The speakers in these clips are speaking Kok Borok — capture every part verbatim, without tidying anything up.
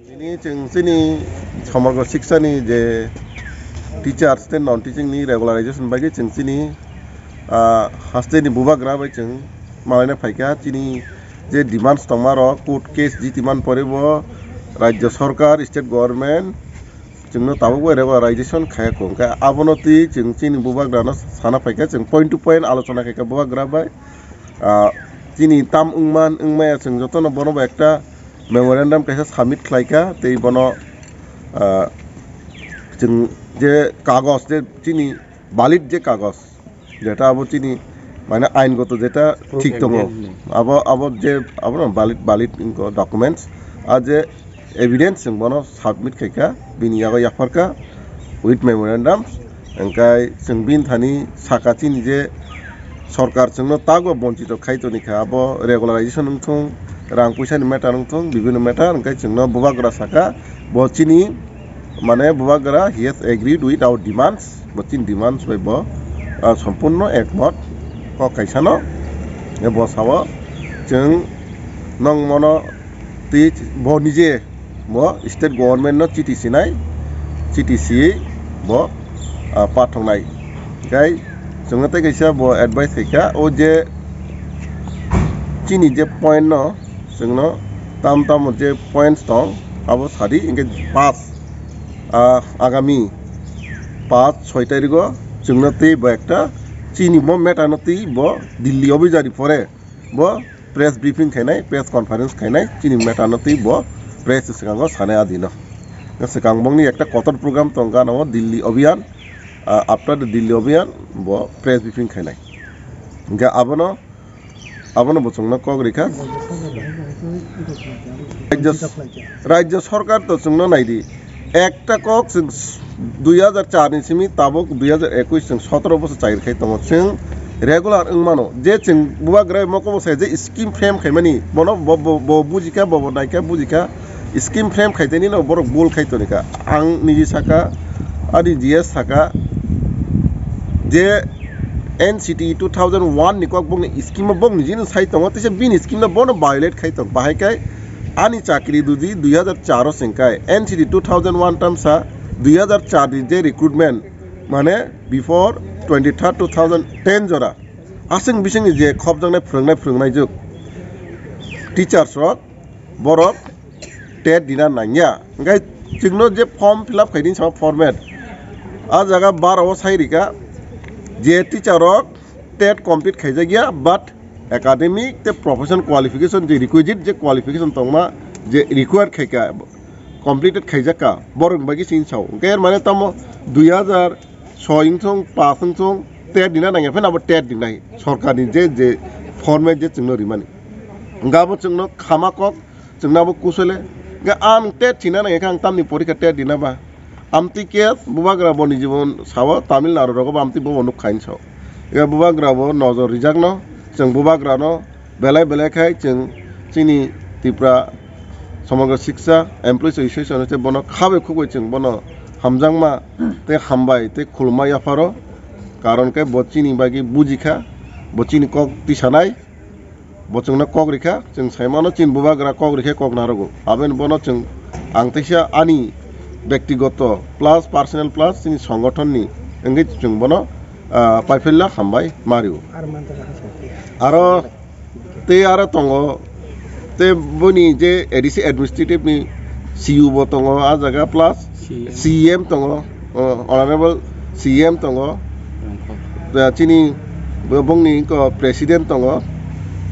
Tini chwng chini somogo siksa ni je teachers tei non teaching ni regularization bagwi chwng chini, ah, haste ni bubagra bai chwng malaina phaikha. Chini je demands tongma rok court case jiti man pore bo rajya sarkar, state government, chwngno tabukbo regularization khaya kho. Hwnkhe abono twi chwng chini bubagrano sana phaikha, chwng point to point alochona khaikha bubagra bai. Ah, chini tam wngman wngmaya chwng jotono bono bai ekta memorandum kaisa submit khlaikha, tei bono, ah, chwng je kagoj, je chini valid je kagoj, jeta abo chini, mane, aingoto jeta thik tongo, abo, abo je, abo valid, valid wngkha documents, a je evidence chwng bono submit khaikha, bini yago yapharkha with memorandum. Hwnkhe chwng bini thani saka chini je sorkar chwngno tago bonchito khai tonikha, abo regularization wngthung, rang puisa ni matter wngthung, bibinno matter, hwnkhe chwngno bubagra saka, bo chini, mane, bubagra, he has agreed with our demands, bo chini demands bai bo, ah, sompurno ekmot kok kaisano, eh, bo sao chwng nong mono twi bo nije bo state government no chiti sinai, chiti siwi bo, ah, pathoknai. Hwnkhe chwngno tei kaisa bo advice khaikha, o je chini je point no chwngno tam tamo je points tong abo sadi, hwnkhe pass, ah, agami pass soi tarikgo chwngno tei bo ekta chini bo matter no tei bo Delhi obijari pore bo press briefing khainai, press conference khainai, chini matter no tei bo press swkango sanai adino. Swkang bongni ekta kotor program tong gana o Delhi Abhiyan, ah, after the Delhi Abhiyan bo press briefing khainai. Hwnkhe abono, abono bo chwngno kok rikha. Rajya, Rajya Sarkar to chwngno naidi. Ekta kok chwng dui hajar char ni simi tabuk dui hajar ekush chwng sotoro bosor chakri khai tongo. Chwng regular wng mano. Je chwng bubagra mokol bwsai je scheme frame khaimani, bono bo, bo, bo bujikha, bo, bo naikha, bujikha. Scheme frame khaitani no borok bul khai tonikha. Ang niji saka, ani G S saka, je N C T two thousand one ni kok bokni scheme o bok niji no sai tongo, tisa bini scheme no bono violate khai tong. Bahai kai ani chakri dudi dui hajar char o sengkai, N C T two thousand one tamsa dui hajar char ni je recruitment, mane before twenty-third two thousand ten jora, aswng bisingni je khopjaknai phwrwngnai phwrwngnai juk teachers rok, borok tet dina nangya. Hwnkhe chwngno je form fill up khaidi sama format, a jaga baro o sai rika je teacher rok tet complete khaijakya, but academic tei professional qualification je requisite je qualification tongma je required khaika, completed khaijakka, borok ni bagwi chini sao. Hwnkhe er mane tamo dui hajar soi wngthung, pass wngthung, tet dina nangya pheno abo tet dinai sorkarni je, je format je chwngno rimani. Hwnkhe abo chwngno khama kok, chwngno abo kusole. Hwnkhe ang tet sina nangya khe ang tamni porikha tet dina ba? Amtwi khe bubagra boni jibon sao, Tamil Nadu rogo bo amtwi bobo nuk khaini sao. Hwnkhe bubagra bo nojor rijakno, chwng bubagrano belai belai khai chwng chini Tripura Somogra Siksa Employees Association se bono khabai khugwi chwng bono hamjakma tei hambai tei khulumma yapharo. Karon khe bo chini bagwi bujikha, bo chini kok tisanai, bo chwngno kok rikha, chwng saimano chini bubagra kok rikhe kok narogo. Aboni bono chwng ang teisa ani bektigoto plus personal plus chini songothonni wngwi chwng bono, ah, paiphaila hambai mario. Aro tei aro tongo, tei boni je A D C administrative ni C U bo tongo, a jaga plus C M. C M tongo, o, Honorable C M tongo. Rangkhol. Da chini bo-, bongni ko president tongo,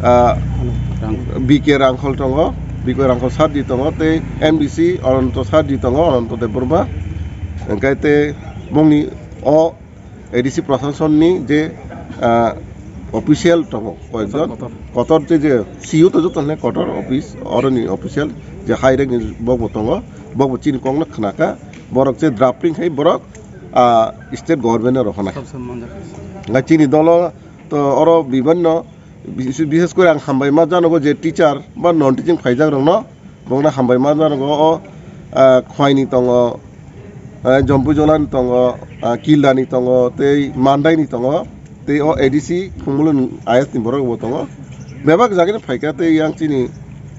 ah, Rangkhol. B K Rangkhol tongo, B K Rangkhol sir di tongo, tei M D C Ananto sir di tongo, Ananto Debbarma. Hwnkhe tei bongni o A D C prasasonni je Ah, official tongo koyekjon. Kotor. Kotor je, je C U to joto hwnle kotor office, oroni official je high rank ni bokbo tongo, bokbo chini kokno khnaka, borok je drafting khai borok, ah, state government no rohornai. Ngai chini dolo to oro bibinno, bis-, bishes kore ang hambai ma janogo je teacher ba non teaching phaijak rokno, bongno hambai ma janogo o, ah, Khwaini tongo, ah, Jompuijolani tongo, ah, Kildani tongo, tei Mandaini tongo, tei o A D C Khumulwng I A S ni borok bo tongo. Bebak jagani phaikha tei yang chini,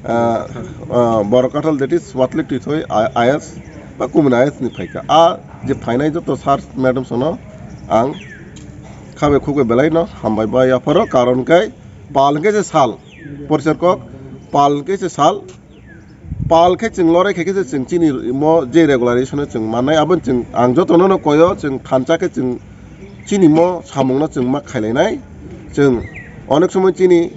ah, ah, Borok Kathal, that is Watlik Twithoi I-, I A S ba Kumun I A S ni phaikha. A je phainai joto sir madam sono ang khabe khukbe belai no hambai ba yapharo, karon kai pal hwnkhe se sal, poriskar kok, pal hwnkhe se sal, pal khe chwng lorai khe khe se chwng chini mo je regularization o chwng mannai, abo chwng ang jotono no koyo, chwng thansa khe chwng chini mo samungno chwng ma khailainai. Chwng onek somoi chini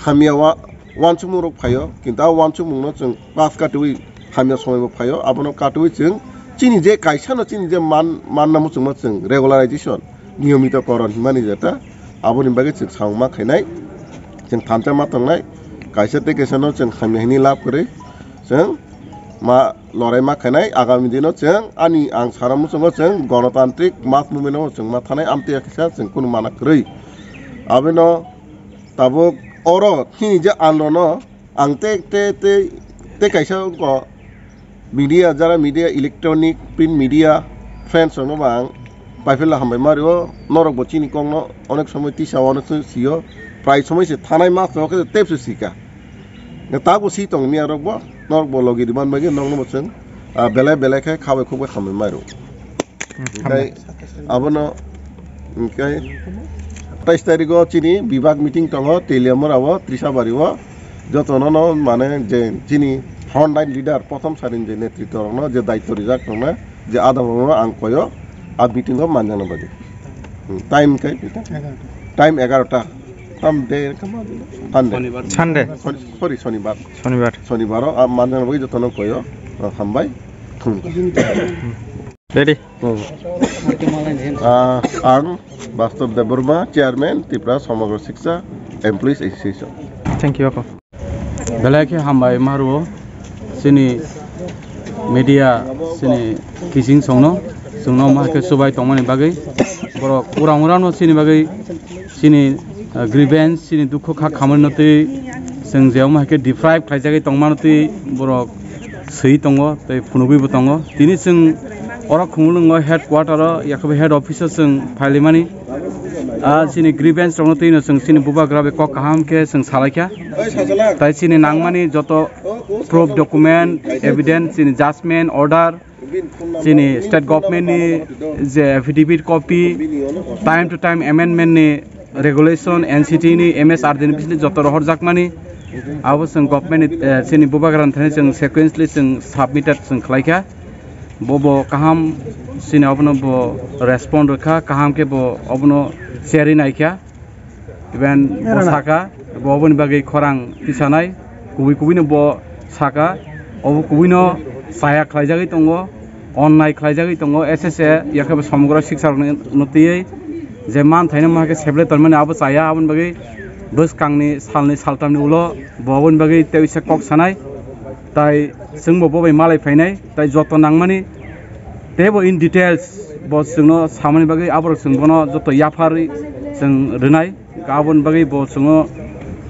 hamya wa-, uansukmung rok phaio, kintu a uansukmung no chwng pass katiui hamya somoi bo phaio, abono katiui chwng chini je kaisa no chini je man, manna muchungma chwng regularization, niyomito koron himani jeta, aboni bagwi chwng samung ma khainai, chwng thansa ma tongnai, kaisa tei kaisa no chwng hamya hini lab kwrwi chwng ma lorai ma khainai, agami dino chwng ani ang sana muchungo chwng gonotantrik mass movement o chwng ma thanai, amtwi kisa chwng kunu mana kwrwi. Abino tabuk oro chini je andolon o ang tei, tei, tei, tei kaisa wngkha media, jara media, electronic, print media, friends rokno bo ang paiphaila hambai ma rio, norok bo chini kokno onek somoi tisa, onek somoi sio, prai somoi se thanai mas rok khe tep se sika. Tabuk si tong miya rok bo, norok bo logi di man bagwi nokno bo chwng, ah, belai belai khe khabai khukbai hambai ma rio. Hmm, hingke hambai. Abono hingke teis tarikh o chini bibak meeting tongo Teliamura o, Trisabari o. Jotono no mane je chini frontline leader, prothom sarin je netritwa rokno je daityo rijak tongna, je adamrokno ang koyo, a meeting o manjakna bagwi. Hmm, time kai, time egarota. Tam de, Sunday. Sunday. Sorry, sorry, Sonibar. Sonibar. Sonibar o, a manjakna bagwi jotono koyo, ah, hambai. Thung. Ready? Oh. Ah, ang Bastob Debbarma, Chairman, Tripura Samagra Siksha Employees Association. Thank you, Ako. Belai khe hambai ma rio, chini media, chini kiching songno, chwngno ma khe chubai tongmani bagwi, borok urang urang no chini bagwi, chini, ah, grievance, chini dukhu kha khamani no twi chwng je omo hai khe deprive khlaijagwi tongmani twi borok swi tongo tei phunugwi bo tongo. Tini chwng oro Khumulwngo headquarter o, yakhe head office o chwng phailaimani. Ah, chini grievance rokno twino chwng chini bubagra bai kok kaham khe chwng salaikha. Tai chini nangmani joto proof, document, evidence, chini judgment order, chini state government ni je affidavit copy, time to time amendment ni regulation, N C T ni M S R D ni bisingtwi joto rohorjakmani, abo chwng government ni, eh, chini bubagra ni thani chwng sequentially chwng submitted chwng khlaikha. Bo bo kaham chini abono bo respond rwkha, kaham khe bo obono cherwi naikha. Even bo saka, bo oboni bagwi khorang tisanai, kubui kubui no bo saka, obo kubui no chaya khlaijagwi tongo, onnai khlaijagwi tongo, S S A, yakhe bo Samagra Siksha rokno twiwi je manthaino ma khe seble tonmani abo chaya, aboni bagwi bwskangni salni saltamni ulo bo oboni bagwi tei uisa kok sanai, tai chwngbo bo bai malai phainai, tai joto nangmani teibo in details bo chwngno samani bagwi aborok chwng bono joto yapharwi chwng rwnai. Aboni bagwi bo chwngno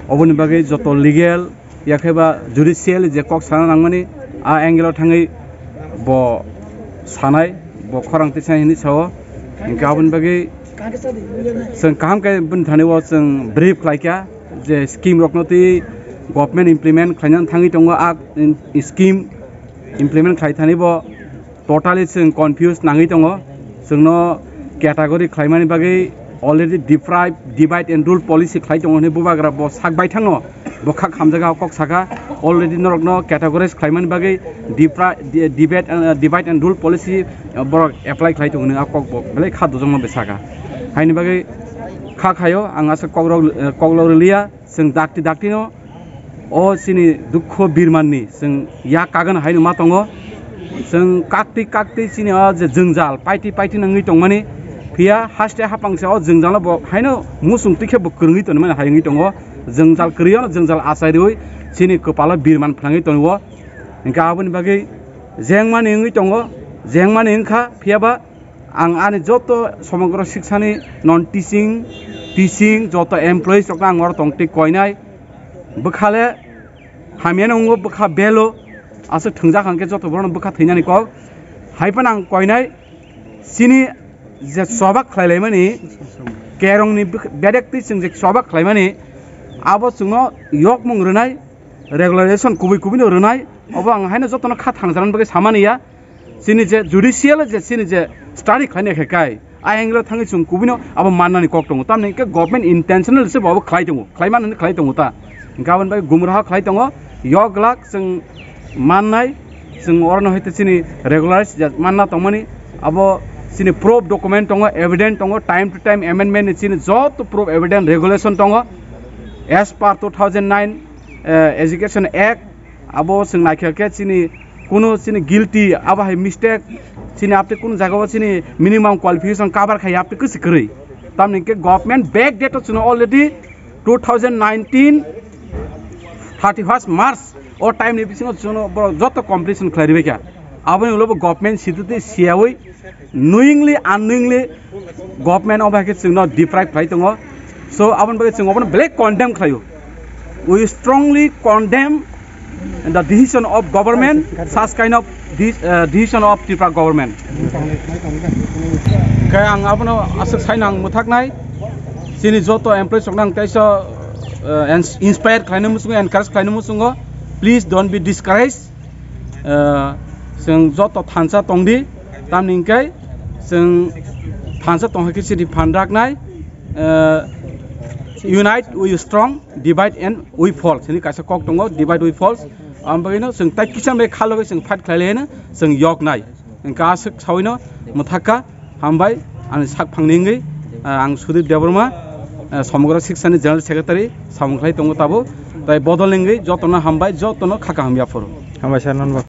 oboni bagwi joto legal yakhe ba judicial je kok sana nangmani a angle o thangwi bo sanai, bo khorang tisai hinwi sao. Hinkhe aboni bagwi chwng kaham khe bini thani o chwng brief khlaikha je scheme rokno twi government implement khlaina thangwi tongo, a scheme implement khlai thani bo totally chwng confuse nangwi tongo. Chwngno category khlaimani bagwi already deprive, divide and rule policy khlai tongo hinwi bubagra bo sak baithango, bo kha khamjaga kok saka, already norokno categorize khlaimani bagwi depri-, di-, debate, uh, divide and rule policy, uh, borok apply khlai tongo hinwi a kok bo belai kha dojongma bai saka. Haini bagwi kha khaio, ang aswk kokrok, uh, koklo rwliya, chwng dakti daktino o chini dukho birmanni chwng yak kagana haino ma tongo. Chwng kaktwi kaktwi chini o je jwngjal paiti paiti nangwi tongmani, Phiya haste hapang se o jwngjal bo haino musung twi khe bo kwrwngwi tonmani hai wngwi tongo. Jwngjal kwrwi ano jwngjal achai rwi chini kwpalo birman phlangwi tongo. Hinkhe aboni bagwi jengmani wngwi tongo, jengmani wngkha. Phiya ba ang ani joto somogro siksani non teaching, teaching joto employees rokno ang oro tongtwi koinai. Bwkhale hamyano wngo bwkha belo, aswk thwngjak hwnkhe joto borokno bwkha thwinani kok. Hai phano ang koinai, chini je choba khlai laimani, kerongni bwkha-, bedek twi chwng je choba khlaimani, abo chwngno yokmung rwnai, regularization kubui kubui no rwnai, obo ang haino jotono kha thangjarani bagwi samani ya. Chini je judicial je chini je study khlainai khe kai, a angle o thangwi chwng kubui no abo mannani kok tongo. Tamni hwnkhe government intentional se bo abo khlai tongo, khlai mannani khlai tongo ta. Hwnkhe aboni bagwi gumraha khlai tongo, yok glak chwng mannai, chwng orono hwnkhe chini regularize je manna tongmani, abo chini proof document tongo, evidence tongo, time to time amendment ni chini joto proof, evidence, regulation tongo. As per two thousand nine, eh, Education Act, abo chwng naikha khe chini kunu chini guilty, abo hai mistake, chini apte kunu jaga o chini minimum qualification cover khai apte kwsi kwrwi. Tamni hwnkhe government back date o chwngno already two thousand nineteen thirty first March o time ni bisingo chwngno borok joto completion khlai rwbaikha. Aboni ulo bo government sitwtwi siyawi knowingly, unknowingly government o bai khe chwngno deprive khlai tongo. So, aboni bagwi chwng obono belai condemn khlaio. We strongly condemn the decision of government, such kind of de-, uh, decision of Tripura government. Khe ang abono aswk saino ang mwthaknai, chini joto employees rokno ang teisa, uh, ins-, inspire khlaina muchungo, encourage khlaina muchungo, please don't be discouraged. Uh, chwng joto thansa tongdi, tamni hwnkhe chwng thansa tongkha khe chini phan raknai, uh, unite we strong, divide and we fall. Chini kaisa kok tongo, divide we fall. Ang bagwino chwng tai kisa bai khalogwi chwng fight khlai laino chwng yoknai. Hwnkhe aswk sawino mwthakha, hambai, ani sak phangni wngwi, uh, ang Sudip Debbarma, uh, Somogro Siksani General Secretary samung khlai tongo tabuk. Tai bodol wngwi jotono hambai, jotono kha kaham yaphuru. Hambai sir, non bo.